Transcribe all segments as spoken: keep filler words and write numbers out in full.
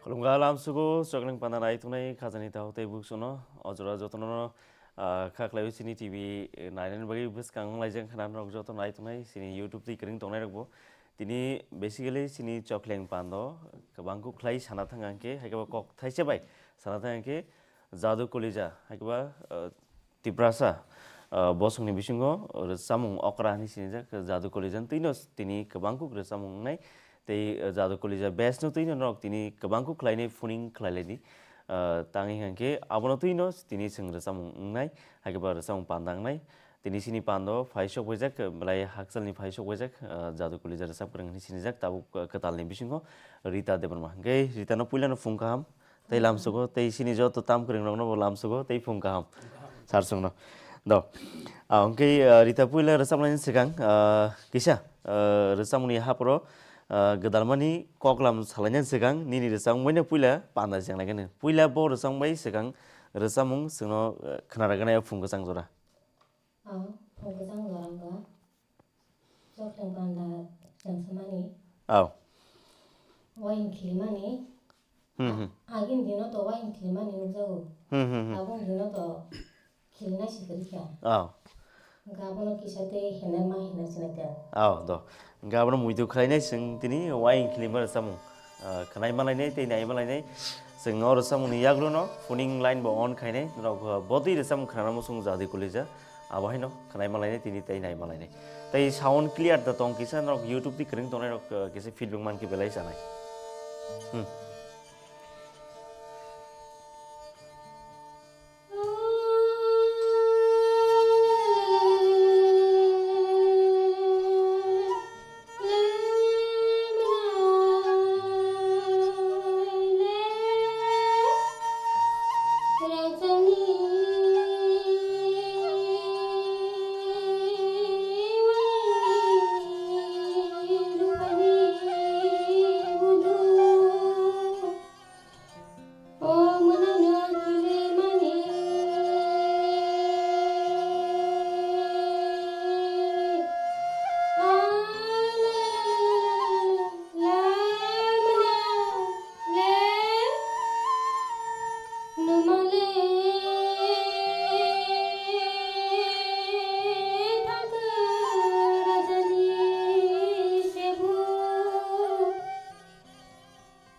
Khulumkha lamsugo, chokling panda nai tongnai khajani tahu tei buksuno, o jora jotono, ah, kha khlaiwi chini T V nainani bagwi bwskang wng laijak khna norok joto nai tongnai, chini YouTube tei kwrwng tongnai rokbo. Tini basically chini chokling pando kwbang kuk khlai sana thang ang khe, hai khe bo kok thaise bai sana thang ang khe, Jadu Kolija, hai khe ba, ah, Tiprasa, ah, bosongni bisingo rwchapmung okra hinwi sinijak Jadu Kolija. Twino tini kwbang kuk rwchapmung wngnai. Tei, ah, Jadu Kolija best no twino norok tini kwbang kuk khlainai phuning khlailaidi. Ah, tangwi hwnkhe abono twino tini chwng rwchapmung wngnai, hai khe ba rwchapmung panda wngnai. Tini chini pando phai sok baijak, belai hakchalni phai sok baijak, ah, Jadu Kolija rwchap kwrwng hinwi sinijak tabuk, ah, kwtalni bisingo Rita Debbarma. Hwnkhe Rita no puilano phung kaham. Tei lamsugo, tei chini joto tam kwrwng rokno bo lamsugo, tei phung kaham. Sarsongno. Do. Ah, hwnkhe, ah, Rita puila rwchapnaini swkang, ah, kisa, ah, rwchapmungni haporo, ah, gwdalmani koklam salainani swkang, nini rwchapmungbaino puila panda chenglaikhe. Puila bo rwchapmungbai swkang rwchapmung chwngno, ah, khna rwgwnaio phung kwchang jora. Ah, phung kwchang jora wngkha. Chokling panda chwngsamani. Aw. Wayang khilimani. Hmm, hmm. Agini dino to wayang khilimani nukjago. Hmm, hmm, hmm. Aboni dino to khilinai si kwrwi kha. Aw. Hwnkhe abono kisa tei hwnwi ma hwnwi sinai kha. Aw, do. Hwnkhe abono muitu khlainai chwng tini wayang khilima rwchapmung. Ah, khwnai malainai tei nai malainai. Chwng o rwchapmungni yagrono phoning line bo on khainai. Norok, ah, botwi rwchapmung khwnana muchung Jadu Kolija. Abo haino khwnai malainai tini tei nai malainai. Tei sound clear da tong kisa norok YouTube tei kwrwng tongnai rok, eh, kisa feedback man khe belai chanai. Hmm.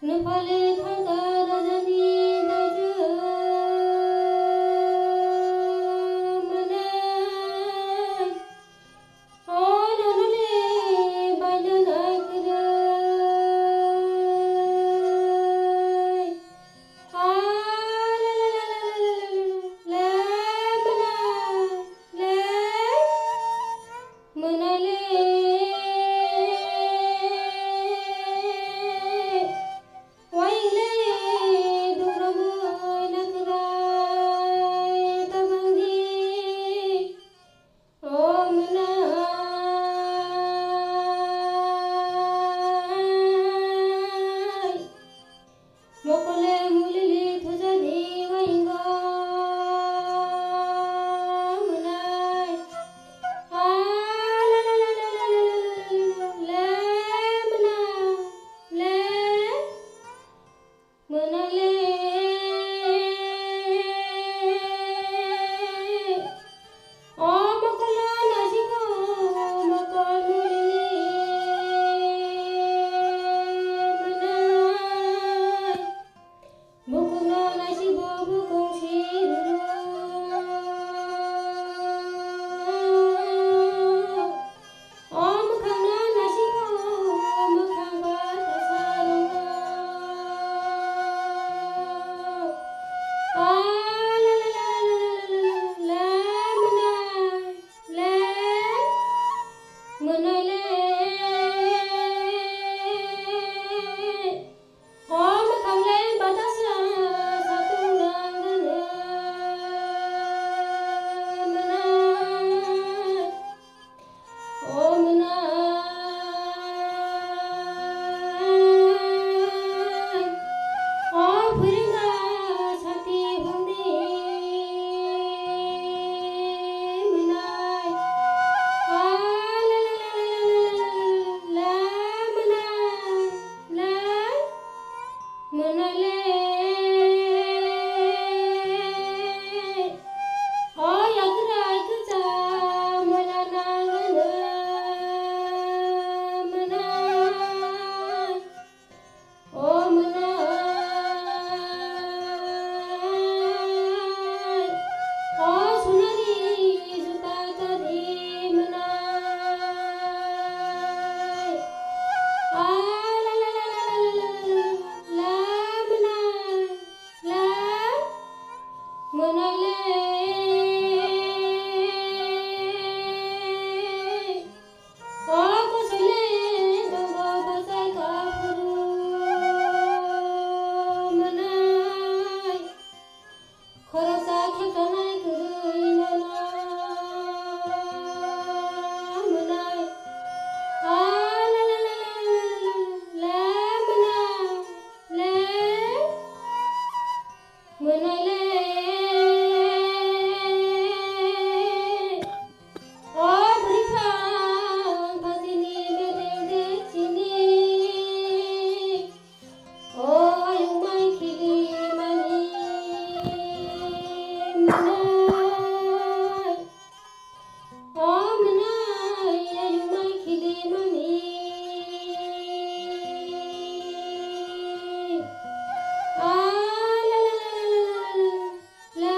Nuphale thangkha rajani daju manai, o nonole bainang akhwrai. A la la la la la la la la manai le. Mwnale wai Mwnai le, o yakrai kwcham moila nangno mwnai. O mwnai, o sunari juta tadi mwnai. A la la la, la mwnai, la mwnai le. O kosole dongo bachai kaphuru mwnai. Khoroksa kheptanai kwrwi nono mwnai. A la la la la la la la mwnai le. Mwnai le, o bwrwi phang phasini bedeng de chini, o ayung mai khili mani mwnai. O mwnai, ayung mai khili mani. A la la la la la la la, la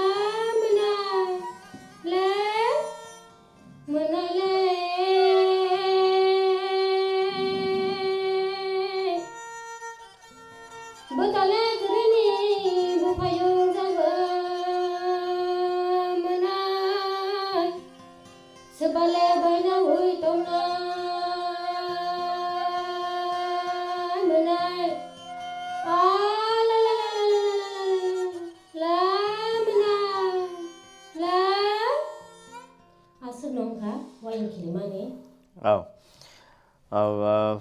mwnai, la mwnai le. Bwtale kwrwini buphayung jagwi mwnai. Swbale baina ui tongnai mwnai. A la la la la la la la la mwnai. La. Aswk nong kha, wayang khirimani. Oh. Oh, uh,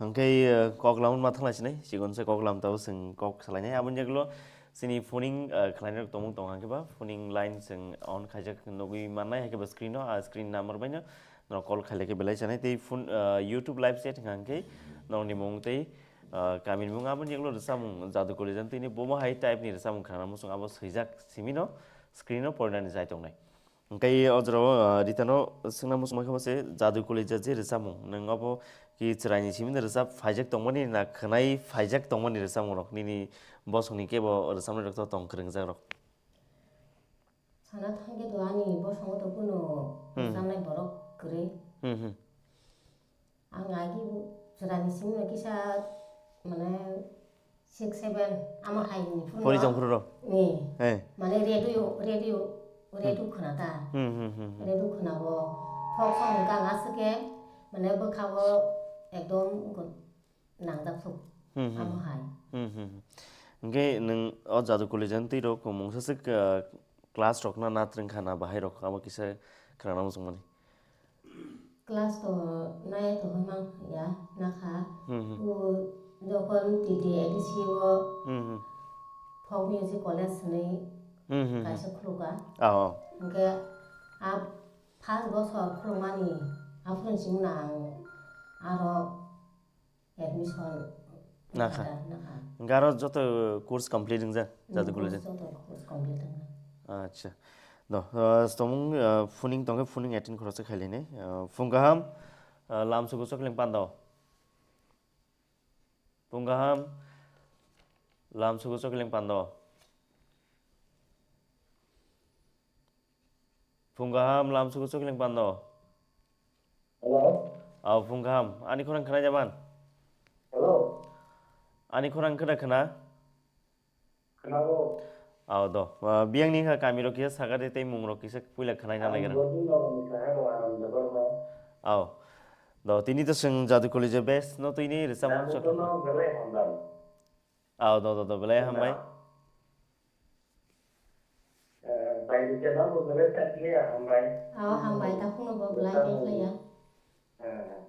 hwnkhe, uh, kok lamung ma thanglai sinai, chikon se kok lam tabo chwng kok salainai. Aboni yagulo chini phoning, uh, khlainai rok tongmung tong hwnkhe ba, phoning line chwng on khaijak nugwi mannai, hwnkhe ba screen o, ah, screen number baino norok call khailai khe belai sanai. Tei phone, uh, YouTube live chat hwnkhe norokni mung tei, uh, kamini mung aboni yagulo rwchapmung Jadu Kolijan tini bomo hai type ni rwchapmung khna muchung abo swijak simi no screen o porinani jai tongnai. Hwnkhe o jorao, ah, Rita no swngna muchungma khe bo se Jadu Kolija je rwchapmung, nwng obo ki chwraini simi no rwchap phaijak tongmani na khwnai phaijak tongmani rwchapmung rok nini bosongni kebo rwchapnai rok to tong kwrwngjak rok? Sana thangkhe to ani bosongo to kunu Hmm. rwchapnai borok kwrwi. Hmm, hmm. Ang agi chwraini simi no kisa mane six seven amo hai ni phuru Pori no. Jong phuru ro. Ni. Eh. Mane radio, radio, radio Hmm. khna ta. Hmm, hmm, hmm, hmm. Radio khna bo. Folk song hwnkha ang aswk khe mane bwkha o ekdom go-, nangjak thuk. Hmm, hmm. Amo hai. Hmm, hmm, hmm. Hwnkhe nwng o Jadu Kolijan twi rok mungsa swk, ah, class rok na na twrwng kha na bahai rok amo kisa khna muchungmani. Class to nai to hwnmang ya nakha. Hmm, hmm. O jokhon T D A D C o Hmm, hmm. Folk Music College hwnwi Hmm, hmm, hmm. kaisa khulukha. Ah, oh. Hwnkhe a first bosor khulukmani aphuru simi no ang aro admission Nakha. nakha, nakha. Hwnkhe aro joto course complete wngjak, Hmm, Jadu Kolijan? Joto course complete wngjak. Acha. No, ah, tomung, ah, phoning tongkhe phoning attend khoroksa khailini. Ah, phung kaham, ah, lamsugo chokling pando. Phung kaham, lamsugo chokling pando. Phung kaham, lamsugo chokling pando. Hello? Aw, phung kaham. Ani khorang khna jaman? Hello? Ani khorang khna khna? Khna bo. Aw, do. Ah, biyang ni kha kami rok kisa saga de tei mung rok kisa puila khna na Ang lagi. Bodin no ni saga bo Anand Debbarma. Aw. Do, tini to seng Jadu Kolija best no tini risa mung Ang sok. Bodin no gele handam. Aw, do, do, do, belai hambai. Eh, bai di channel bo belai tak liya, hambai. Aw, hambai, ta khunu bo belai tak liya. Eh.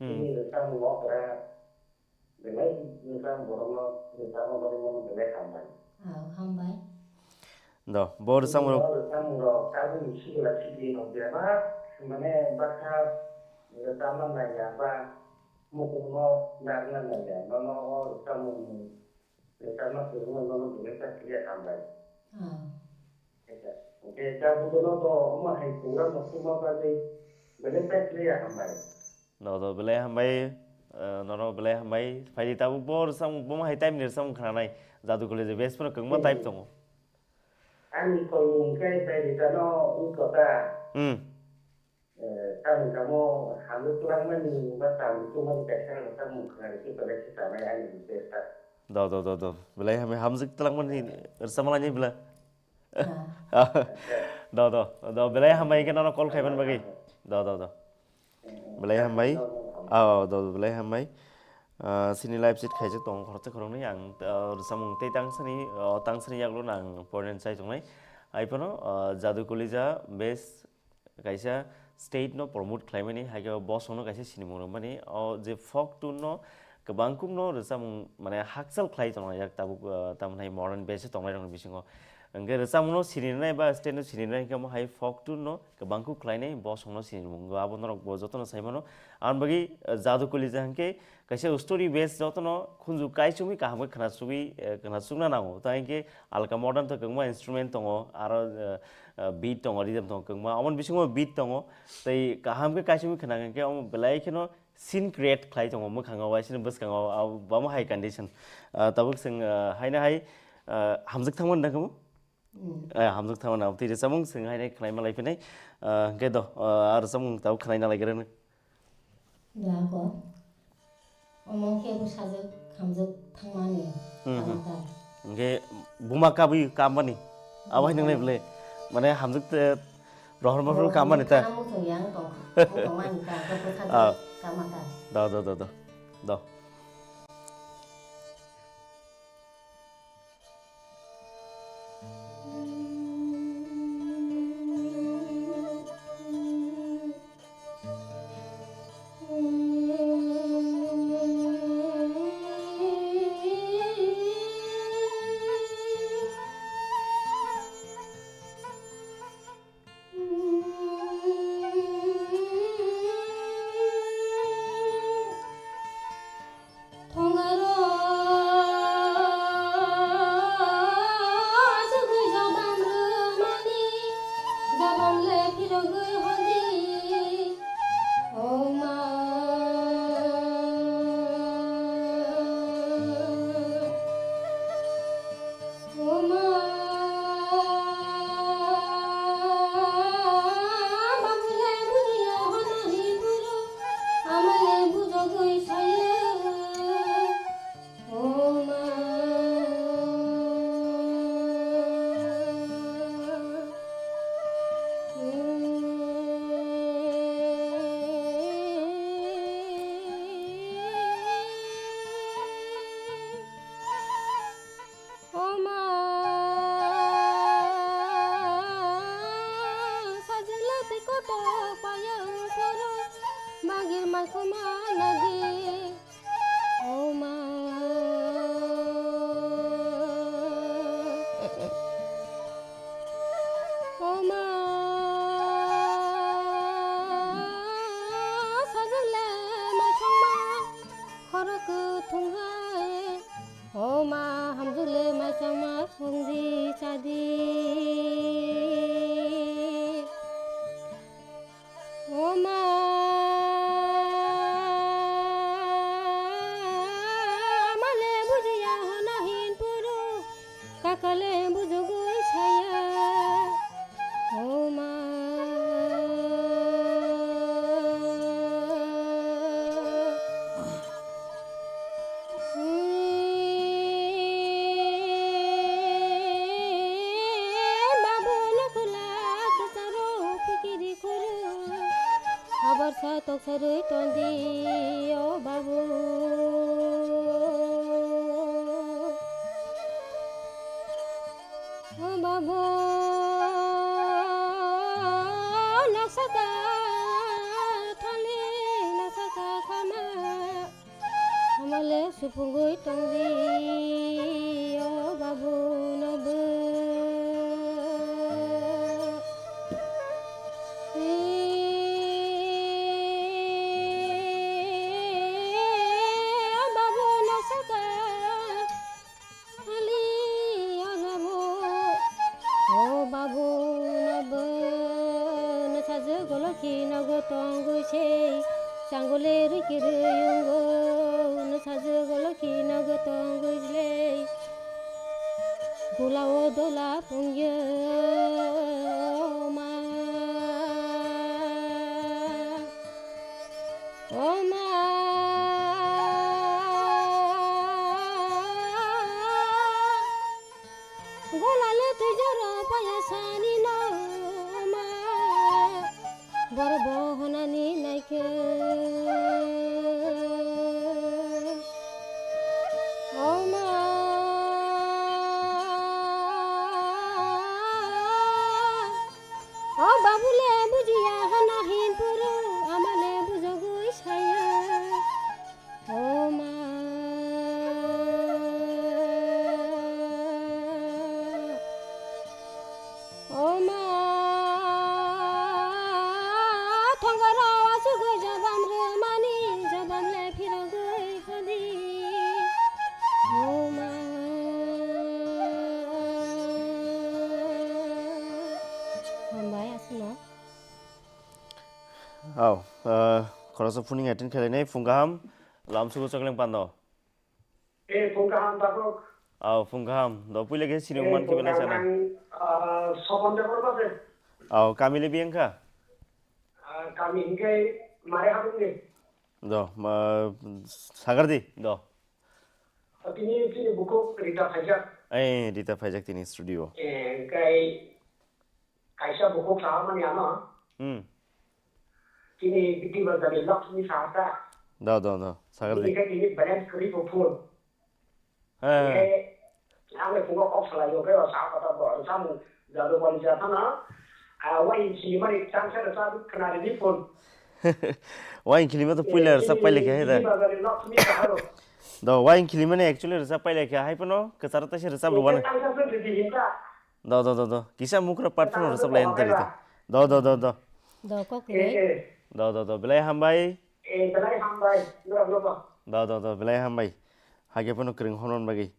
Hmm. Ini rwchapmung okra, belai rwchap borokno, rwchapma bagwi bono belai hambai. Aw, hambai. Do, bo rwchapmung rok. Rwchapmung rok, tabukni sikla sikli rok bebak, mane baksa rwchapma naiya ba, Mukuno narwkna naiya, nono o rwchapmung rwchapna kwrwngno nono belai khe hambai. Ah. Hwnkhe tabukno to omo hai program no tubuma bagwi belai khe hambai. No, do, belai hambai, eh, nono belai hambai. Phaidi tabuk bo rwchapmung, bo hai time ni rwchapmung khnanai. Jadu College base phano kwbangma Hmm. type tongo. Ani kolmung khe phaidi tano wngkha ta. Hmm. Eh, tamni kamo hamjwk twlangmani ba tamni tongmani kaisa rwchapmung khwnari khe belai khe chanai ani bwswk sa. Do, do, do, do. Belai hamya hamjwk twlangmani rwchapmani bela. Ah. Do, do, do, belai hambai khe nono call khaiman bagwi. Do, do, do. Belai hambai. Ah, do, do, belai hambai. Ah, sini live chat khaijak tongo khoroksa khoroknwi ang, ah, rwchapmung tei tangsani, ah, tangsani yagulo ang porinani chai tongnai. Ai phano, ah, Jadu College base kaisa state no promote khlaimani, hai khe bosongno kaisa sinimung rwmani, o je folk tune no kwbangkukno rwchapmung, mane, hakchal khlai tongo yak tabuk, ah, tamoni modern base tongnai rokni bisingo. Hwnkhe rwchapmungno sininai ba state no sininai hwnkhe omo hai folk tune no kwbangkuk khlainai bosongno sinimung. Abo norok bo jotono sai mano. Aboni bagwi, ah, Jadu College hwnkhe kaisa story base jotono khunju kaichomwi kaham khe khna chugwi, eh, khna chukna nango. Tai hwnkhe alka modern to kwbangma instrument tongo, aro, eh, eh, beat tongo, rhythm tongo kwbangma. Aboni bisingo beat tongo. Tei kaham khe kaichomwi khna hwnkhe omo belai kheno scene create khlai tongo mwkhango, waisini bwskango, abo bamo hai condition. Ah, tabuk chwng, ah, haino hai, ah, hamjwk thangmani da khe bo? Mm. Eh, hamjwk thangmani abo twi rwchapmung chwng haino khlai malai phinai. Ah, hwnkhe do, ah, aro rwchapmung tabuk khlai nalai kwrwngno. Lako. Omo khe bwsajwk hamjwk thangmani Hmm, hmm. Kamata. Hwnkhe buma kabwi kammani. Abo hai nwngnai bwle. Mane hamjwk te rohor mohror kammani ta. Kamu thung yang tong. Tongmani ta. Khe bwsajwk Ah. Kamata. Do, do, do, do. Do. O ma, babu le bujiya hona hi buru, ama le bujogwi sayo. O ma. O ma, sajwkla tei kotor payung phuru bagir mai khoma nadi. O ma, o ma, sajwkla mai khoma khorok kuthung hai. O ma, hamjwkle mai chama songdi chadi. O ma, male bujiya hona hin puru, kakale bujugwi saya. O ma. Babu no khula kwcharo phikiri khuru. Habar sa tok sarwi tondi o babu. O babu, noksa ta thani, noksa ta khama, khama le supungwi tongdi, o babu, nobo. Pulao dola pungyo ma. O ma. Golale twijoro paya sani no ma. Bor bohonani naikhe. O ma. O babule bujiya hana hinpuru amale bujogoi saya. O ma. O ma, thongora asugwi jabam rwmani, jabam le phirogwi hodi. O ma. Hambai aswkno. Au, uh, khoroksa phuning attend khlainai, phung kaham, lamsugo chokleng pando. Eh, phung kaham tabuk. Au, phung kaham. Do puila khe sini Eh, man phung khibana kaham sana. Ang, ah, Sopon Debbarma se. Au, kami le biyang kha? Ah, kami hingke mare habung ni. Do, ma, sagar di, do. Tini, tini buku Rita Fajar. Eh, Rita Fajar tini studio. Eh, kai Kaisa bukhuk saharmani ano. Hmm. Chini Biti Bazar ni Lakshmi Sahata. Do, do, do. Sagar Bini di. Khe tini balance kwrwi bo phone. He. He, ang le phungo kok salai yo, khe o sa kota bo, samung jadu bani ja thana. Ah, wai chini mani chang sa sa khna ri phone. Wai khili ma to puila sa paile khe he da. Biti Bazar ni Lakshmi Saharo. Do, wai khili mani actually sa paile khe hai pono, ke sar ta se sa Ni ruwan. Chang sa sa di hinta. Do, do, do, do. Kisa mukra part phano rwchap lai tari to. Do, do, do, do. Do, kok Eh, kwrwi. Eh. Do, do, do. Belai hambai. Eh, belai hambai. Nurok, nurok. Do, do, do. Belai hambai. Hage phano kwrwng honon bagwi.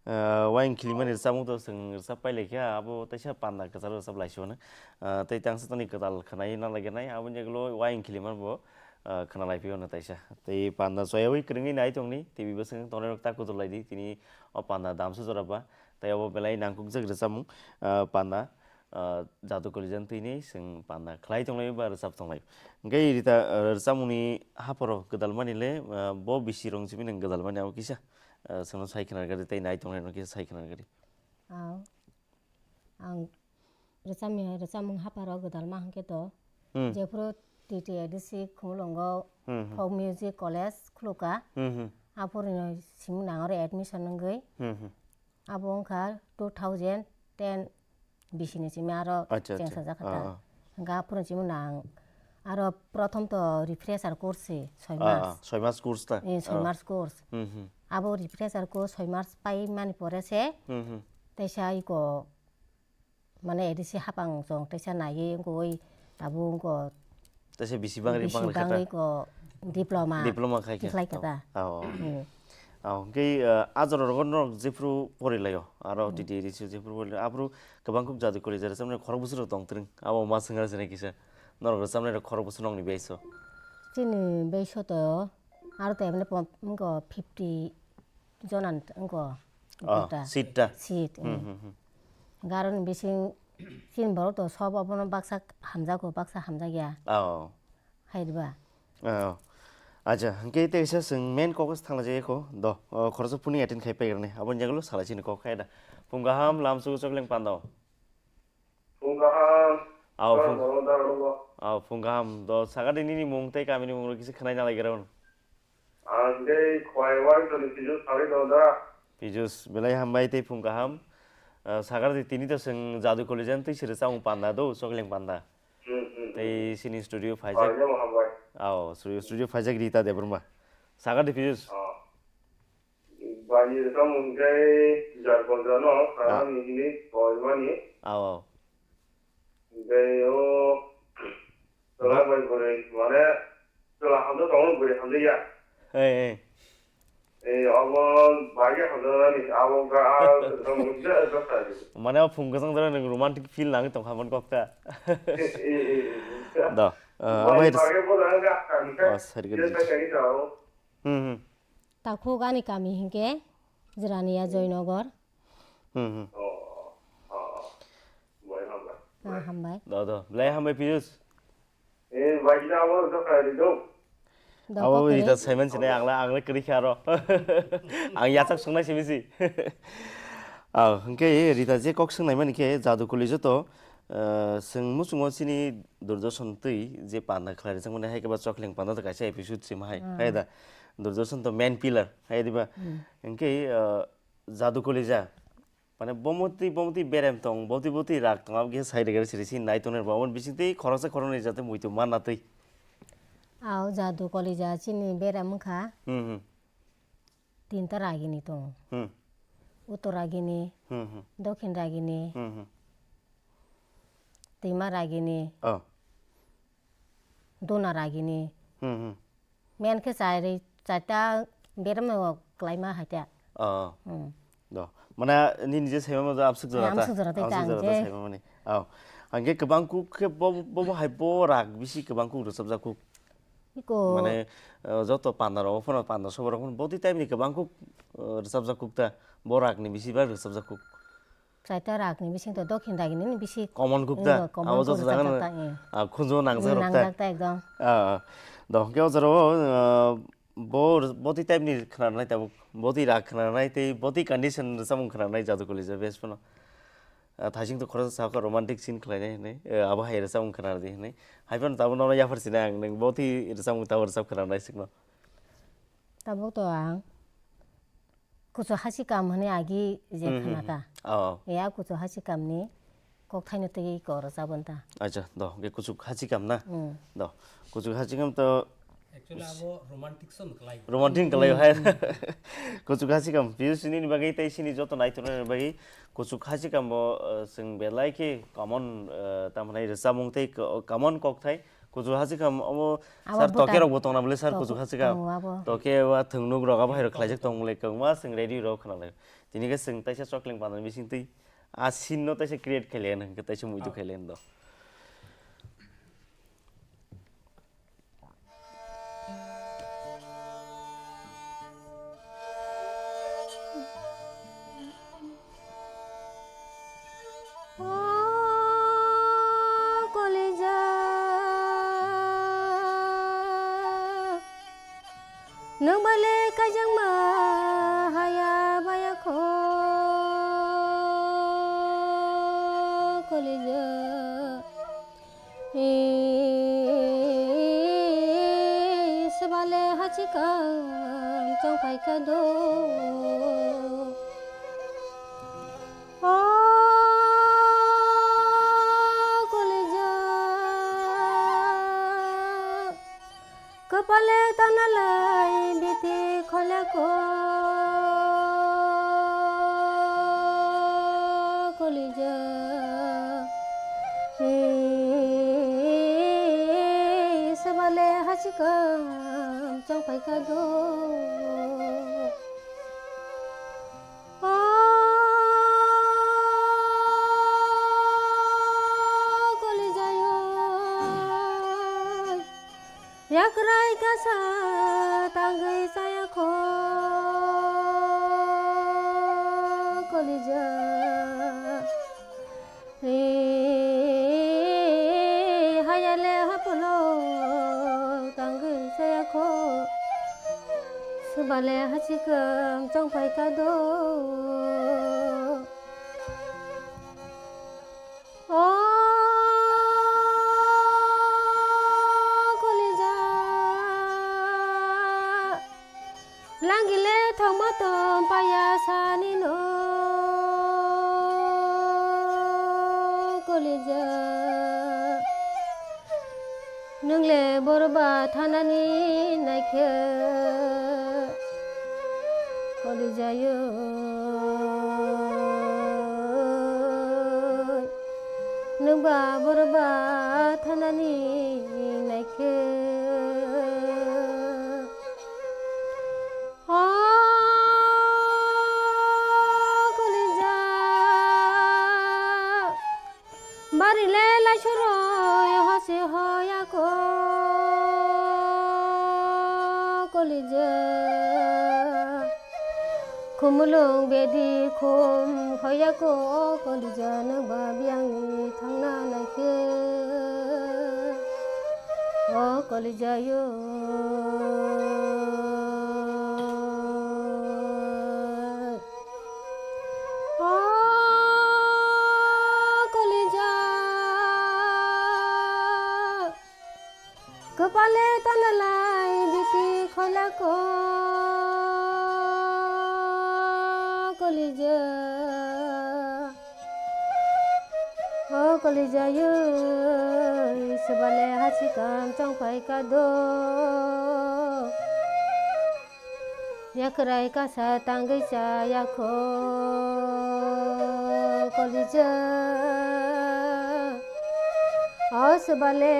Ah, waing khilimani rwchapmung to chwng rwchap pai lai kha. Abo taisa panda kwcharo rwchap lai sio no. Ah, tei tangsa toni kwtal khwnai na lai gwnai. Aboni ulo waing khiliman bo, ah, khna lai phio no taisa. Tei panda choyawi kwrwngwi nai tongni. Tei bibo chwng tongnai rok ta kudur lai di. Tini o panda damsa jora ba. Tei abo belai nangkukjak rwchapmung, ah, panda, ah, jadu kolijan twini chwng panda khlai tonglaio ba rwchap tonglaio. Hwnkhe Rita, ah, rwchapmungni hapharo gwdalmani le, ah, bo bisi rwng simi nwng gwdalmani abo kisa, ah, chwngno sai khna rwgadi tei nai tongnairokno kisa sai khna rwgadi. Ah, ang Rwchapmung, rwchapmung hapharo gwdalma hwnkhe to, Hmm. jephuru T T A D C Khumulwngo Hmm, hmm. Folk Music College khulukha. Hmm, hmm. Aphuru simi nang aro admission wngwi. Hmm, hmm. Abo wngkha two thousand ten bisi ni simi aro Acha, acha. chengsa jakha Ah, ta. ah. Hwnkhe aphuru simi nang aro prothom to refresher course se soi Ah, mas. ah. Soi mas course ta? Eh, soi Ah. mas course. Hmm, hmm. Abo refresher course soi mas pai mani pore se Hmm, hmm. teisa iko Mane A D C hapang chwng teisa naiwi wngkha, oi abo wngkha Teisa bisi bangri bisi bangri kha ta? bangri ko diploma Diploma khai kha? khlai kha ta. Oh. Hmm. Oh, hwnkhe, uh, a jora rogo norok jephru porilaio, aro Hmm. T T A D C jephru porilaio, aphuru kwbang kuk jadu kori jara chamani khorok bwswk rok tong twrwng, abo ma swngna sinai kisa norok rwchapnai rok khorok bwswk nokni beiso. Chini beiso to aro to emne pom-, wngkha fifty Jonan wngkha Ah, duita. Seat ta? Seat, Hmm, hmm. hmm, hmm. Hwnkhe aroni bising chini borok to sob obono baksa hamjago, baksa hamjakya. Oh. Hai riba? Oh. Acha, hwnkhe teisa chwng main kok thangna jaya kho. Do, oh, khoroksa phone attend khai paigrani. Aboni jagalo salai chini kok khai da. Phung kaham, lamsugo chokleng pando. Phung kaham. Aw, Sir, phung, Mohammed Darullah. Aw, phung kaham. Do, sakadi nini mung tei kamini mung rok kisa khwnai nalai gra. Ang tei khwai wai toni Pijus sagwi tongo da. Pijus, belai hambai tei phung kaham. Ah, sakadi tini to chwng jadu kolijan twi siri chamung panda do, chokleng panda. Hmm, hmm, hmm. Tei sini studio phaijak. Paijak hambai. Aw, studio, studio phaijak Rita Debbarma. Sakadi Pijus. Ah. Bani rwchapmung khe Jargonjano, Ah. Sarani hwnwi koimani. Aw, aw. Tei o chwla bai bwrwi, mane chwla hamjak tongo, bwrwi hamjakya. Ei, ei. Ei, obo bai khe hamjaknani, abo wngkha a rwchapmung khe rwchapsa di. Mane o phung kwchang jora nwng romantic feel nangwi tongkha mani kok ta. Ei, ei, ei. Do, ah, Bani amai res- bagwi bo nang kha, kha, kha. Oh, sorry, Yes, good. Sir, sorry, sir. Hmm, hmm. Takhuk ani kami hinkhe Jirania Joynagar. Hmm, hmm. Oh. Ah, hambai. Do, do. Belai hambai, Piyush. Eh, baji na abo do kari do. Do Abo ko kiri. Rita Simon sini ang la, ang la kiri kha ro. Ang yachak sungnai simi si. Ah, hingke Rita je kok sungnai mani khe jadu kuli joto, eh, sung musungo sini Durjoson twi je panda khlai rijak mani hai khe ba chokling panda to kaisa episode sim hai. Hmm. Hai da. Durjoson to main pillar, hai diba? Hmm. Hingke, eh, jadu kuli ja. Mane, bomoti, bomoti berem tong, boti, boti rak tong, aboni khe sai rwgwi siri sini nai tongnai rwbo. Aboni bisingtwi khoroksa khoroknwi jate muitu manna twi. Aw, jadu kolija chini berem wngkha. Hmm, hmm. Tinta ragini tong. Hmm. Uttor ragini, Hmm, hmm. Dokhin ragini, Hmm, hmm. Twima ragini, Oh. Duna ragini. Hmm, hmm. Men khe chari, charta berem no klaima haita. Oh. Hmm. Do. Mana nini je saima mo absuk jora ta. Absuk jora ta Absuk tang jora ta je. Saima mani. Oh. Angke kebang kuk khe bo, bo, bo hai bo rak bisi kebang kuk rwchapjak kuk. Iko. Mane, eh, joto panda rok, phano panda sobo rok, boti time ni kebang kuk, eh, rwchapjak kuk ta. Bo rak ni bisi ba rwchapjak kuk. Chaita rak ni bising to dokhin ragini ni bisi Common kuk ta? Abo common joto kuk jaga chak no, chak ta, eh. Ah, khunju nangjak rok ta? Nangjak ta ekdom. Ah, ah. Do, hwnkhe o jora o, ah, bo, boti type ni khwnanai tabuk, boti rak khwnanai tei boti condition rwchapmung khwnanai jadu kolija best phano. Ah, thaising to khoroksa sakha romantic scene khlainai hinwi, eh, abo hai rwchapmung khwnardi hinwi. Hai phano tabuk nono yaphar sinai ang, nwng boti rwchapmung tabuk rwchap khwnanai swkno. Tabuk to ang kuchuk hachikam hwnwi agi je Hmm, hmm, khna ta. Hmm. Oh. Ya kuchuk hachikam ni kokthaino twi ko rwchapon ta. Acha, do, ge kuchuk hachikam na? Hmm. Do, kuchuk hachikam to Actually, abo romantic song kwlai. Romantic kwlai hai. Hmm. Kuchuk hachikam, Piyush nini bagwi tei sini joto naitornani bagwi kuchuk hachikam bo, eh, chwng belai khe common, eh, tamhinai rwchapmung tei ko-, common kokthai. Kuchuk hachikam omo Abo sir bwtal. Toke rok bo tongna bwle sir Tok-, kuchuk hachikam. Tongo abo. Toke wa thwngnuk rok abo hai rok khlaijak tong bwle kwbangma chwng radio rok khna lai. Tini khe chwng taisa chokling panani bising twi a scene no taisa create khai lai hwnkhe taisa muitu Oh. Khai lai do. O kolija, nwng bai le kaijakma haya baya kho kolija. Ee, swbale hachikam chongphai kha do. O kolija, kwpale tanalai bithi khole ko kolija. Ee, swbale hachikam chongphai kha do. O kolijayo, yakrai kasa tangwi chaya kho kolija. Ee, hayale hapolo tangwi chaya kho. Swbale hachikam chongphai kha do. O kolija, langile thangma tong paya sani no kolija. Nwng le borba thanani naikhe kolijayo. Nwng ba borba thanani naikhe. O kolija, bari le laisoroi hose hoya ko kolija. Khumulwng bedi khum khoyako o kolija nwng ba biyangni thangna naikhe o kolijayo. O kolija. Kwpale tanalai biti kholako kolija. O kolija yoi, swbale hasikam chongphai kado. Yakwrai kasa tangwi cha yakho kolija. O swbale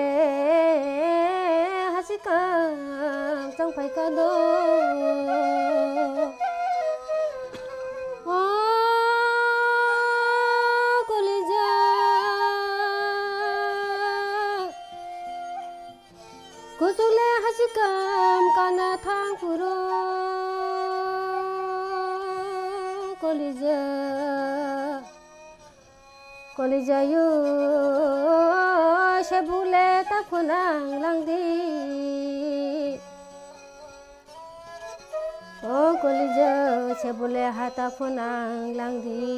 hasikam chongphai kado. O kolija. Kuchukle hasikam kana thang phuru kolija. Kolijayo sebule ta phunang langdi. O kolija sebule hata phunang langdi.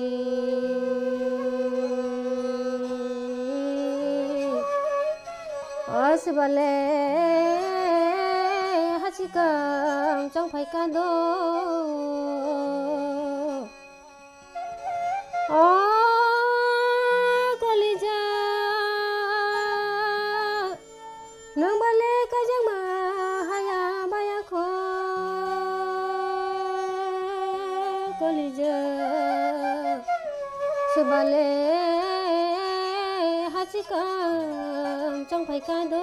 O swbale hasikam chongphai kado. O kolija, nwng bale kaijakma haya baya kho kolija, swbale hasikam chongphai kado.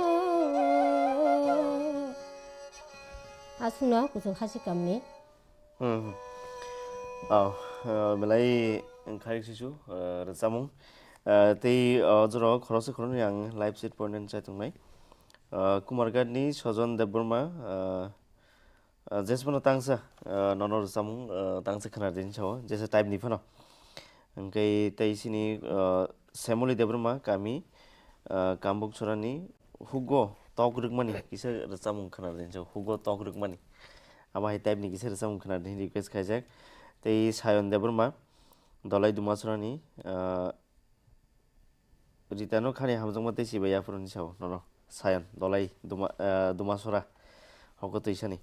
Aswkno kuchuk hasikam ni. Hmm. Oh, eh, belai wngkha sisu, eh, rwchapmung. Eh, tei, oh, jorao khoroksa khoroknwi ang live chat point chai tongnai. Eh, Kumarghat ni Sojon Debbarma, eh, eh, jesmano tangsa, eh, nono rwchapmung, eh, tangsa khwna rini sao, jesa type ni phano. Hwnkhe tei sini, ah, Semoli Debbarma kami, ah, Kambuk Sorani hugo tok rwkmani kisa rwchapmung khwna ringjak, hugo tok rwkmani. Abo hai type ni kisa rwchapmung khwna rini request khaijak. Tei Sayon Debbarma, Dolai Dumasorani, ah, Rita no khani hamjakma tei chibai yaphuru ni sao nono. Sayan, Dolai, Duma, ah, Dumasora, hoko twisani.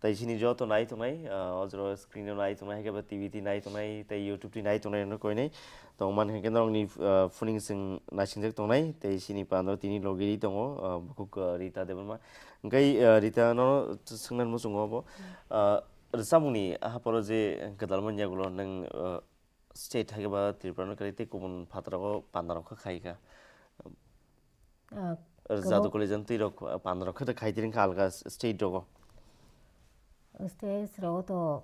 Tai sini joto nai tongnai, ah, ojro screen o nai tongnai, hai khe ba T V twi nai tongnai, tei YouTube twi nai tongnai rokno koinai. Tongmani hai khe norokni, ah, phuning chwng naisingjak tongnai, tei sini pandro tini logi tongo, ah, bukhuk, ah, Rita Debbarma. Hwnkhe, ah, Rita no swngnani muchungo bo, ah, rwchapmungni haporo je gwdalmani yagulo nwng, ah, state hai khe ba Tripura no kwrwi tei kubun phataro pandarok khe khai kha. Ah, Jadu kwbang college twi rok pandarok khe khai tring kha alga state rogo. State rogo to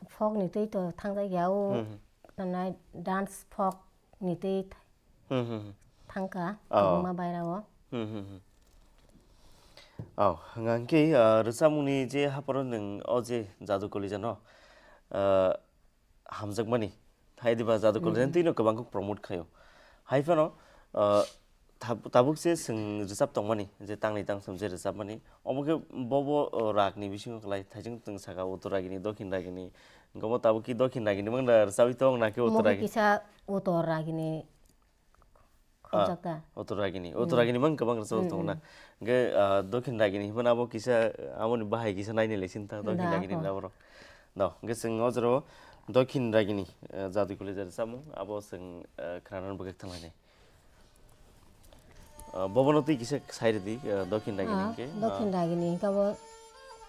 folk ni twi to thangjak ya o. Hmm, hmm. Tanai dance folk ni twi Hmm, hmm, hmm. Thangkha Oh. Kwbangma bairao. Hmm, hmm, hmm. Oh, hwnkhe, ah, rwchapmungni je haporo nwng o je Jadu college no, ah, hamjakmani. Hai diba Jadu college Mm. Twi no kwbang khe promote khaio. Hai phano, ah, tab-, tabuk se chwng rwchap tongmani, je tangni tangsam je rwchapmani. Omo khe bo bo, oh, ragni bisingo kwlai thaijwng chwng saka Uttor ragini, Dokhin ragini. Hwnkhe bo tabuk khe Dokhin ragini mangda rwchapwi tong na khe Omo Uttor khe ragini? Kisa Uttor ragini Ah, khobjak ta. Uttor ragini. Uttor Mm. Ragini mang kwbang rwchapmung Mm, tongo na. Mm. Hwnkhe, ah, Dokhin ragini hwnba abo kisa, aboni bahai kisa naini le sinta Dokhin Da, ragini ho. Naboro. Do, hwnkhe chwng o jora o Dokhin ragini, ah, Jadu college rwchapmung abo chwng, ah, khwnanani bagwi thanglainai. Ah, bobono twi kisa sai rwdi, ah, Dokhin ragini Ah, hwnkhe, Dokhin ah. Ragini hwnkhe abo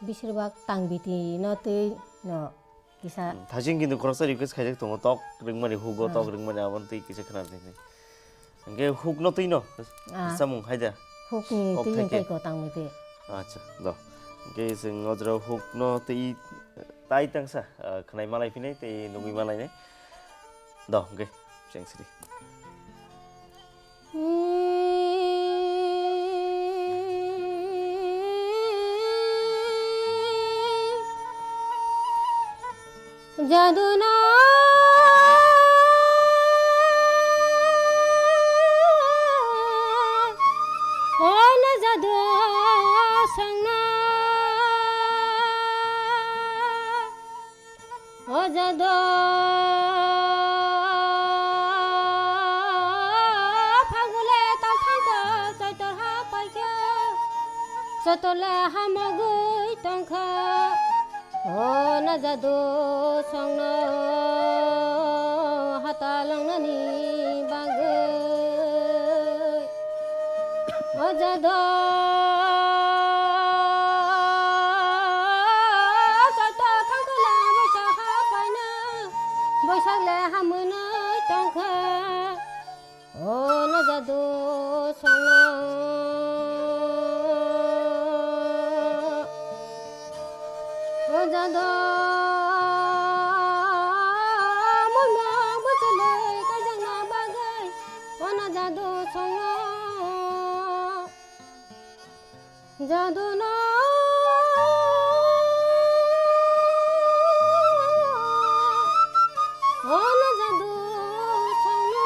bisirbak tangbiti no twi no. Kisa. Hmm, thajing kintu khoroksa request khaijak tongo, tok rwngmani, hugo Ah. Tok rwngmani, aboni twi kisa khwna rwdi. Hwnkhe huk no twi no? Ah. Samung hai da? Huk ni Kok twi thai khe? Hwnkhe ko tangwi twi. Acha, do. Hwnkhe chwng o jora huk no twi tai tangsa, ah, khwnai malai phinai tei nugwi malai nai. Do, hwnkhe cheng sidi. Jadu no, o no jadu song no, o jadu phagule tang thang to, soitor ha paikha, soitor le hamogwi tongkha. O na jadu songno hata langnani bagwi. O jadu soito thangkula boisa ha paina, boisa le hamwnwi tongkha. O na jadu songno, o jadu muimung bwchlwi kaijakna bagwi, o na jadu songno. Jadu no, o no jadu songno.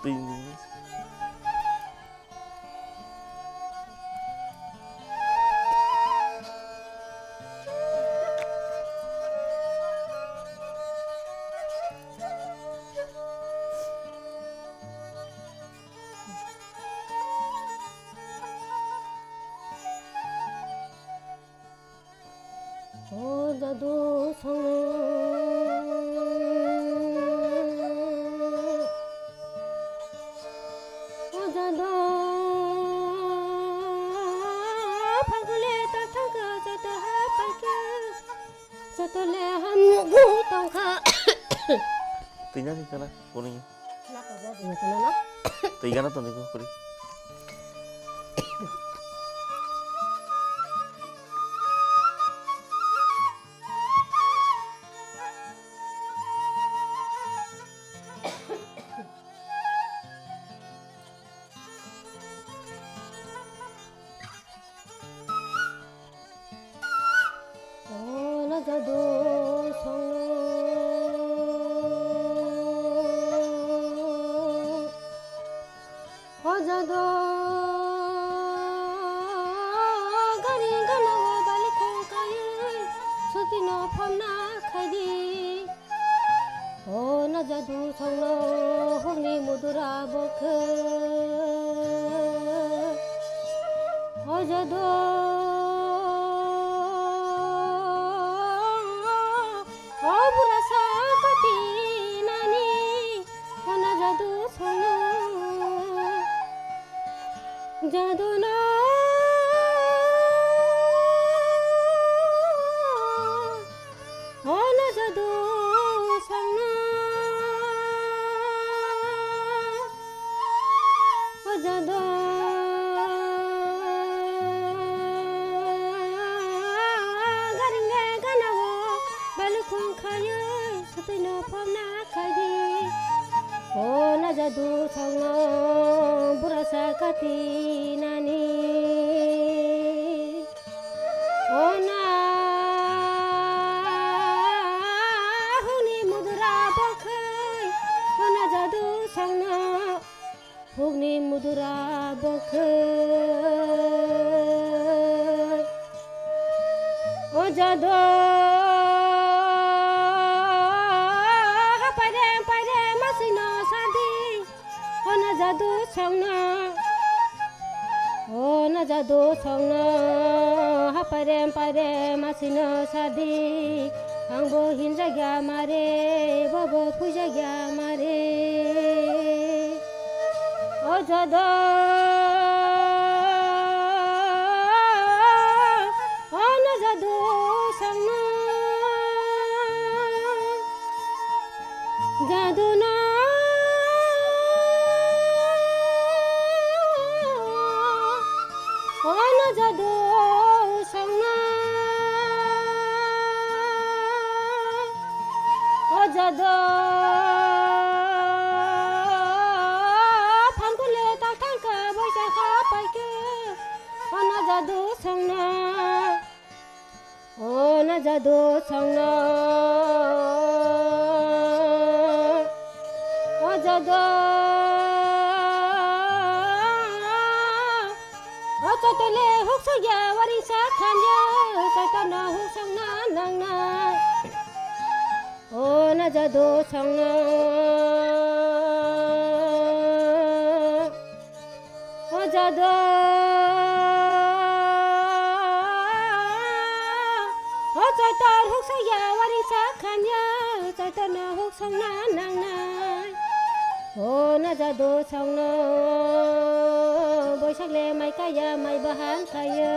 Twi. O jadu songno, o jadu phagule ta thangkha, joto ha paikha, joto le hamwi tongkha. Twi nani kana kuni. Twi gana toni ko kuri. O na jadu songno, o jadu gari gana o balikhong kaiwi sutino phonna khaidi. O na jadu songno hukni mudura bokhe. O jadu, o bura sa kati nani, o na jadu songno. Jadu no, o na jadu songno, o jadu garing le gana o balikhong khayo. Sutino phonna khaidi, o na jadu songno bura sa kati nani. O na hukni mudura bokhe, o na jadu songno. Hukni mudura bokhe. O jadu ha pairem pairem aswino sadi. O na jadu songno. O na jadu songno ha pairem pairem aswino sadi. Angbo hinjakya mare, bobo phuijakya mare. O jadu, o na jadu songno. Jadu na, o na jadu songna, o jadu phan kule tak thangka boisa kha paike, o na jadu songna. O na jadu songno, o jadu, o chotole huk sogya waring sa khanya, chotole huk songna nangna. O na jadu songno, o jadu, o choitor huk sogya waring sa khanya, choitor no huk songna nangnai. O na jadu songno, boisak le mai kaya mai bahan kaya.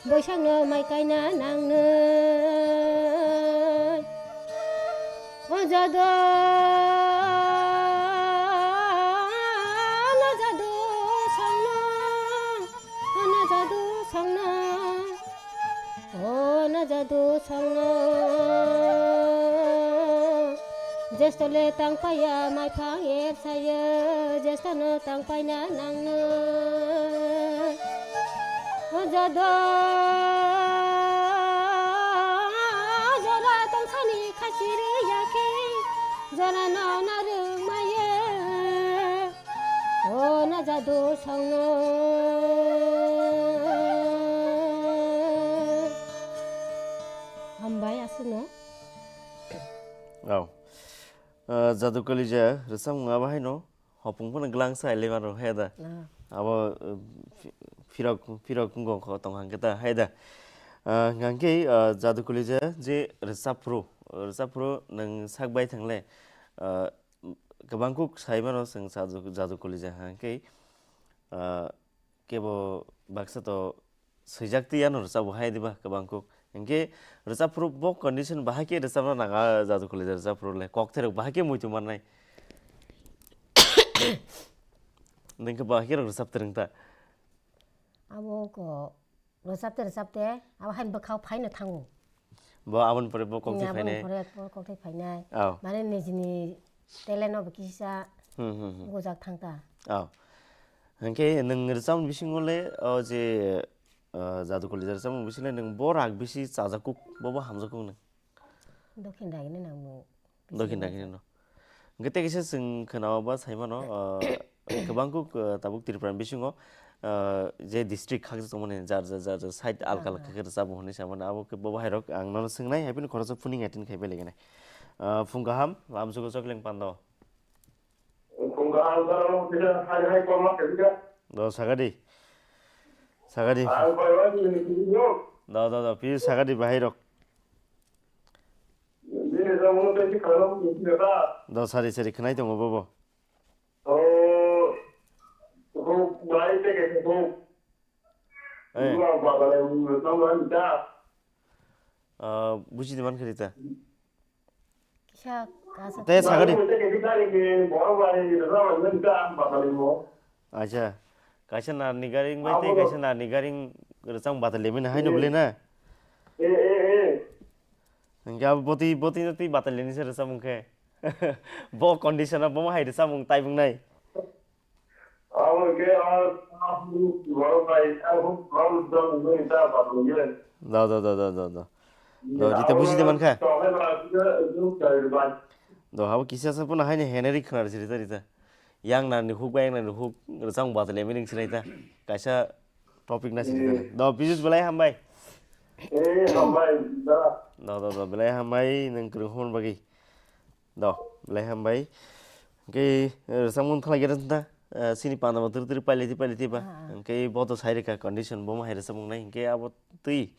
Boisakno mai kaina nangnai. O jadu, o na jadu songno, o na jadu songno, o na jadu songno. Jesto le tang paya mai phang epsaya, jesto no tang paina nangno. O jadu, jora tong sani khachiri yakhe, jora no narung maye. O na jadu songno. Hambai aswkno. Oh. Ah, Jadu Kalija rwchapmung abo haino hopung phano gwlangsa aile mano, hai da? Ah. Abo, eh, phi-, phirok, phirok wngkha tong hangkhe ta, hai da? Ah, hwnkhe, ah, Jadu Kalija je rwchapphru, rwchapphru nwng sak bai thangle, ah, kwbang kuk sai mano chwng Jadu, Jadu Kalija hwnkhe, ah, kebo baksa to swijak twi ano rwchapbo hai diba kwbang kuk. Hinkhe rwchapphru bo condition bahai khe rwchapna nanga Jadu Kalija rwchapphru le. Kokthairok bahai khe muitu mannai. Nwng khe bahai khe rwchap twrwng ta. Abo ko rwchapte rwchapte abo hai bwkhao phaino thango. Bo aboni pore bo kokthai phainai. Aboni pore bo kokthai phainai. Oh. Mane nijini talent no bo kisa Hmm, hmm, hmm. Gojak thang ta. Oh. Hinkhe nwng rwchapmung bisingo le, o je, ah, Jadu Kalija rwchapmung bisingo le nwng bo rak bisi chajakuk, bo bo hamjakuk nwng? Dokhin ragini nangmung. Dokhin ragini no. Hinkhe tei kisa chwng khwnao ba sai mano, ah, kwbang kuk, ah, tabuk Tripura ni bisingo, ah, je district khakjak tongmani jar jar jar jar side alka alka khe rwchapmung hinwi sa mano. Abo khe bo bahairok ang nono swngnai, hai phano khoroksa phuning attend khai bai lainai. Ah, phung kaham, lamsugo Chokleng Pando. Phung kaham, hai hai korma khe bika. Do sagadi. Sagadi. Ang bai bai ni ni ni. Do do do, pi sagadi bahairok. Ni ni mo te ki khalo ni ni ba. Do sari sari khnai tongo bobo. Oh, huk bai te ke huk. Eh. Huk ang ba ba le huk ang ta. Ah, buji de man kharita. Kisa kasa. Te sagadi. Huk te ke kita ni ke bo ba ni da ba ni ta ba ba ni mo. Acha. Kaisa narni garing bai tei kaisa narni garing rwchapmung batal lemina haino bole na. Eh, eh, eh. Hingke abo boti, boti no twi batal leni se rwchapmung khe. Bo condition o bo hai rwchapmung tai bwngnai. Abo khe, ah, ah, borok bai, ah, borok jong nungwi ta batal ye. Da, da, da, da, da, da. Do, rita buji de mankha? Do, habo kisa sa pono haini heneri khna risi rita, rita. Yang nani huk ba yang nani huk rwchapmung batal ya mining sinai ta. Kaisa topic na sini ta. Do, Piyush belai hambai. Eh, hambai, da. Do, do, do, belai hambai nang kwrwng hwn bagwi. Do, belai hambai. Hwnkhe, eh, rwchapmung thalai gera ta, eh, sini panda bo twrwk twrwk pailai di, pailai di ba. Ah, ah. Hwnkhe bo to sai rwkha condition bo ma hai rwchapmung nai. Hwnkhe abo twi,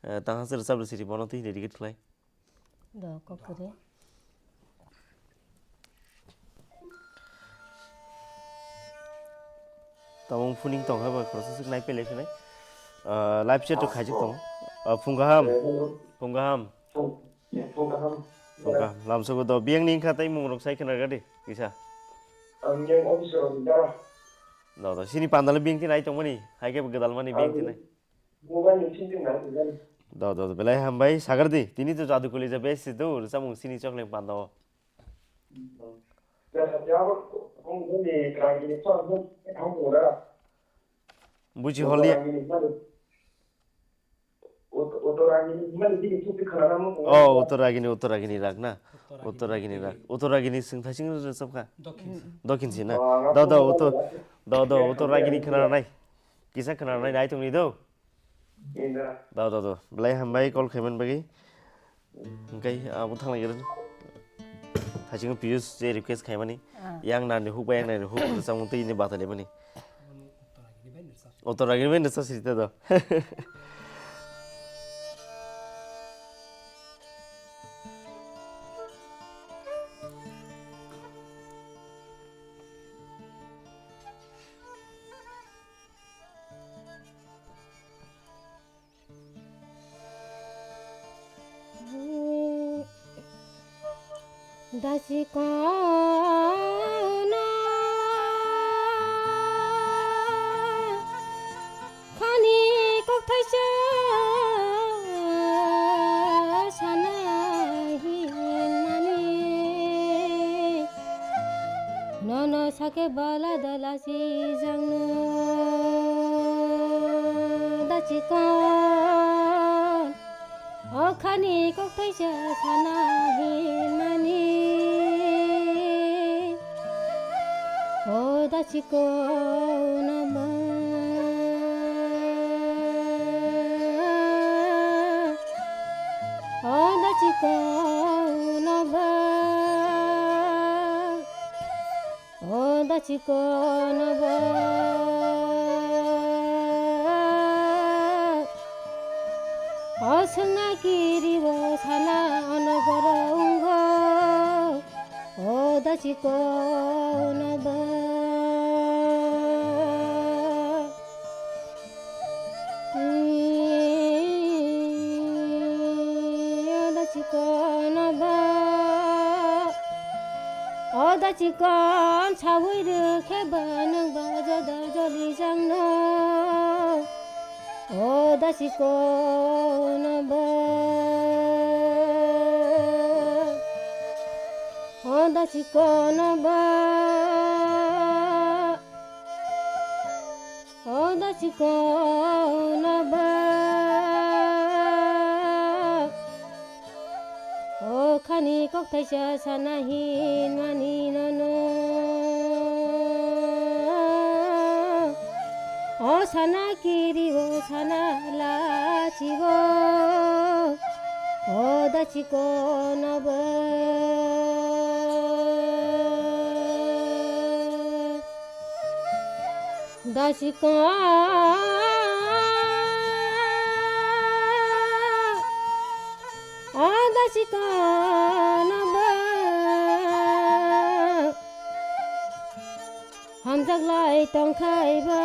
eh, tang ha se rwchap rwsiri bono twi dedicate khlai. Do, kok kwrwi. Tamo phuning tong ha ba khoroksa swk nai pelai khe nai. Ah, live chat to khaijak tong. Ah, phung kaham. Phung kaham. Phung kaham. Wngkha, lamsogo do, biyangni wngkha tei mung rok sai khna rwdi, kisa. Ang yang office rok ni dara. Do, do, sini pandal biyang tini ai tongmani, hai khe gwdalmani biyang tini. Mobile ni sini nang tini. Do, do, do, belai hambai, sagardi, tini to jadu kuli ja besi do, samung sini chokle panda o. Jasa jawab, ang ni ragi ni phone, ang pura. Buji holi. Ragi ni mani. Ut-, Uttaragini, mani bini thukti khwnarang mo. Oh, Uttaragini, Uttaragini rak na? Uttaragini. Uttaragini rak. Uttaragini swng thai sing rwchap kha? Dokhin se. Dokhin se na? Oh, do, do, Uttar-, do, do, Uttaragini khwnarnai. Kisa khwnarnai nai tongni do. Inda. Do, do, do. Belai hambai call khaiman bagwi. Hwnkhe abo thangna gere. Thaiching Piyus je request khaimani. Ah. Yang nani huk bai yang nani huk rwchapmung twi ni batali mani. Oto ragini bai nasa sita do. Dasi kono khani kokthaisa sana hinmani. Nono sake bala dala sijangno dachikon. O khani kokthaisa sana hinmani. O dachikon ba. O dachikon ba. O dachikon ba. O swnga kiri o sana onogoro wngkha. O dachikon ba. O dachikon ba. O dachikon sawi rwkhe ba nwng ba jodor joli jangno. O dachikon ba. O dachikon ba. O dachikon ba. O khani kokthaisa sana hinmani nono. O sana kiri o sana lachibo. O dachikon ba. Dachikon, o dachikon ba. Hamjak lai tongkhai ba,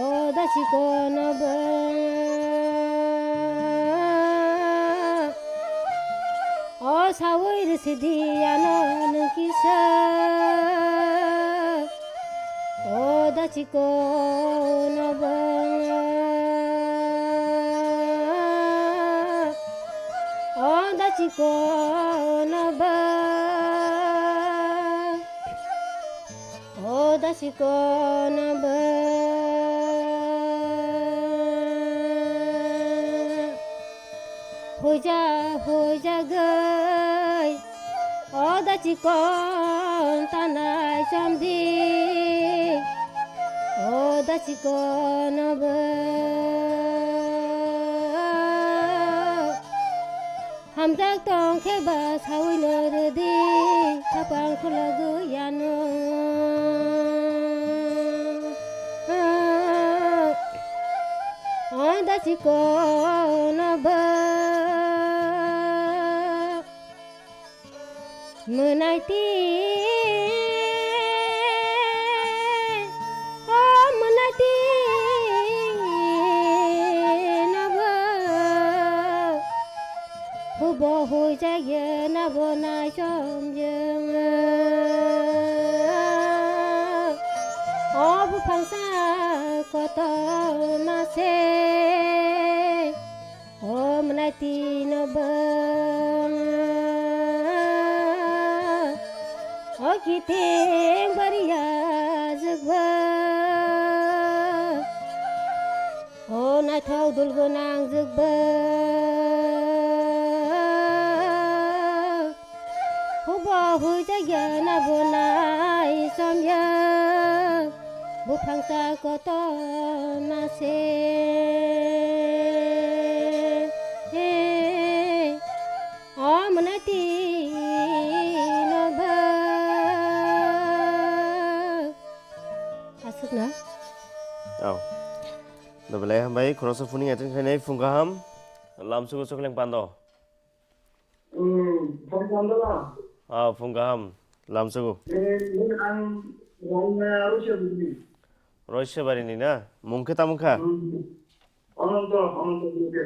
o dachikon ba. O sawi rwsidi ano nwng kisa. O dachikon ba. O dachikon ba. O dachikon ba. Huja, huja gai. O dachikon tanai chamdi. O dachikon ba. Hamjak tongkhe ba sawi no rwdi, khapang khulogwi ano. O dachikon ba. Mwnaiti, o mwnaiti nabo, hubo huijagya nabo. O buphangsa kotorma se, o mwnai tino bwng, o kithing bariya jwk bwng, o naithok dul gwnang jwk bwng. Hubo huijagya nabo nai somya, buphangsa kotorma se. O mwnai tino bwng. Aswkno? Oh. Dobilai hambai, khoroksa phuning attend khainai phung kaham. Lamsugo Chokleng Pando. Hmm, phone khamdala. Ah, phung kaham. Lamsugo. Eh, ang Rangna Roisabari. Roisabari ni na? Mung khe tamo kha? Hmm. Ananto, Ananto Bhante.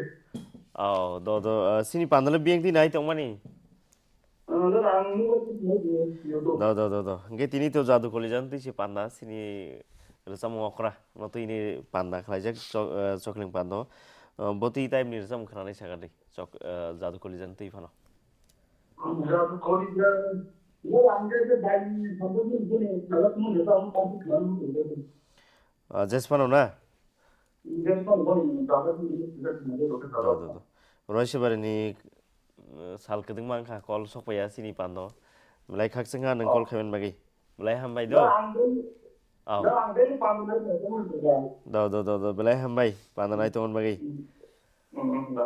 Oh, do, do, ah, sini pandale biyang di nai tongmani? Ah, do, ang nunggu YouTube. Do, do, do, do. Hingke tini to Jadu Kolijan twi si panda, sini rwchapmung okra. No twi ni panda khlaijak, chok-, ah, Chokleng Pando. Ah, bo twi time ni rwchapmung khnanai sakha di. Chok, eh, Jadu Kolijan twi phano. Jadu Kolijan, bo ang je je bai ni sabuni buni salat mun je ta ang ta khlan mun je. Ah, Jes phano na? Jes phano buni salat mun je ta khlan mun je. Do, do, do. Roisabari ni, eh, sal kwdwng mang kha call sokpaiya sini pando. Belai khakchangha nang call khaiman bagwi. Belai hambai do. Da ang dei, Oh. Da ang dei pando nai tongmani bagwi. Do, do, do, do. Belai hambai pando nai tongmani bagwi. Hmm.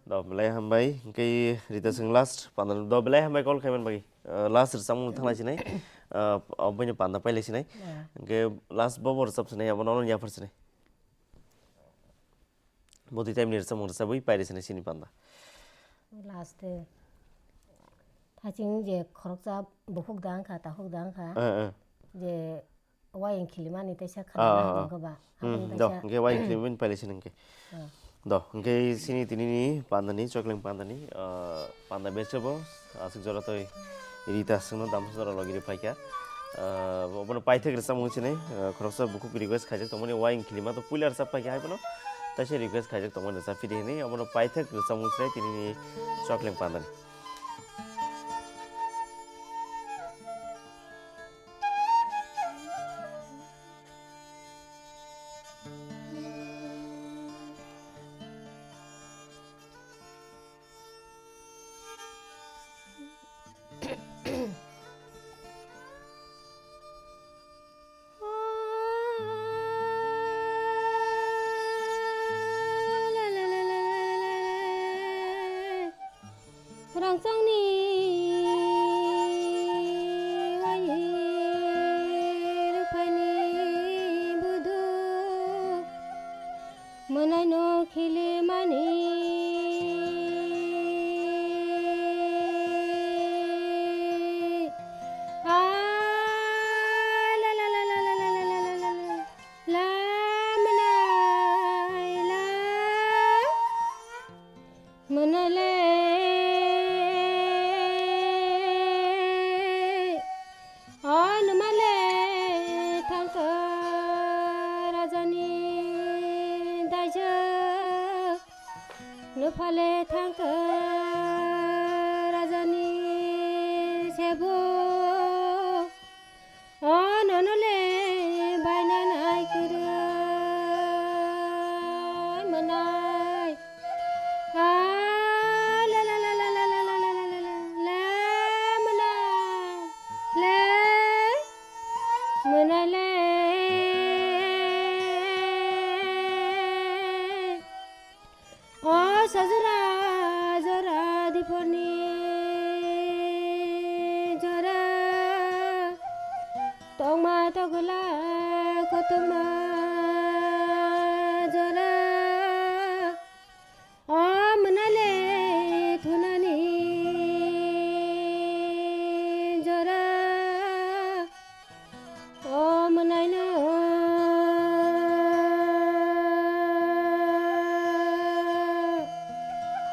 Do, belai hambai. Hingke Rita Singh last. Pando, do, belai hambai call khaiman bagwi. Eh, last rwchapmung thanglai sinai. Eh, oboino panda pailai sinai. Yeah. Hingke last bobo rwchap sinai, abono ono yaphar sinai. Boti time ni rwchapmung rwchabwi pailai sinai sini panda. Last, eh, thaching je khoroksa bukhuk da wngkha, takhuk da wngkha. Eh, eh. Je Wayang khilimani teisa kha Ah, ah, ah. Hwnba. Hmm, do, hingke wayang khilimani pailai sini hingke. Ah. Do, hingke sini tini ni panda ni, Chokleng panda ni, ah, panda bese bo, aswk jora toi Rita songno damsa jora logi ri phaikha. Ah, bo-, bono paithak rwchapmung sini, ah, khoroksa bukhuk request khaijak tongmani wayang khilima to puila rwchap phaikha hai bono. Taisa request khaijak tongmani rwchap phidi hini, abono paithak rwchapmung sini tini ni Chokleng panda ni. Rangchakni wai rwphaini buduk mwnaino khilimani. Ah, la, la, la. La mwnai la mwnai le, o nwma le thangkha rajani daijak, nwpha le thangkha rajani sebo. O nono le bainanai kwrwi mwnai. A la la la la mwnai le mwnai le. O sajora jora diporni jora, tongma togla kotoma jora, o mwnai le thunani jora. O mwnai no.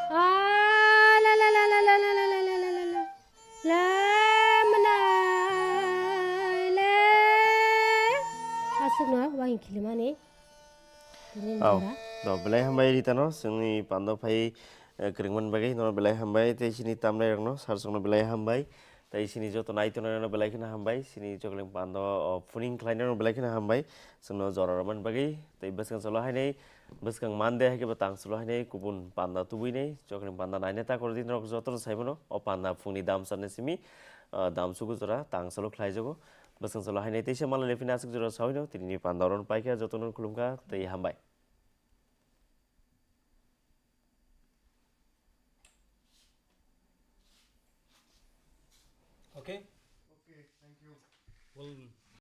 A la la la. Ang khilimani. Tini Au, nangla. Do belai hambai Rita no, chwngni pando phai, eh, kwrwngmani bagwi no belai hambai, tei chini tamnai rok no, sir song no belai hambai, tei chini joto naitonai rok no belai kheno hambai, chini chokling pando, o, phuning khlainai rok no belai kheno hambai, chwngno jora rwmani bagwi, tei bwskang chwlo hainai, bwskang Monday hai khe bo tang chwlo hainai kubun panda tubui nai, chokling panda naina ta koro di norok joto no sai mano, o panda phungni dam sana simi, ah, dam suku jora tang chwlo khlai jago. Bwskang chwlo hainai teisa malai le phina aswk jora sawi no, tini ni panda oro paikha, joto no khulumkha, tei hambai. Okay? Okay, thank you. Well,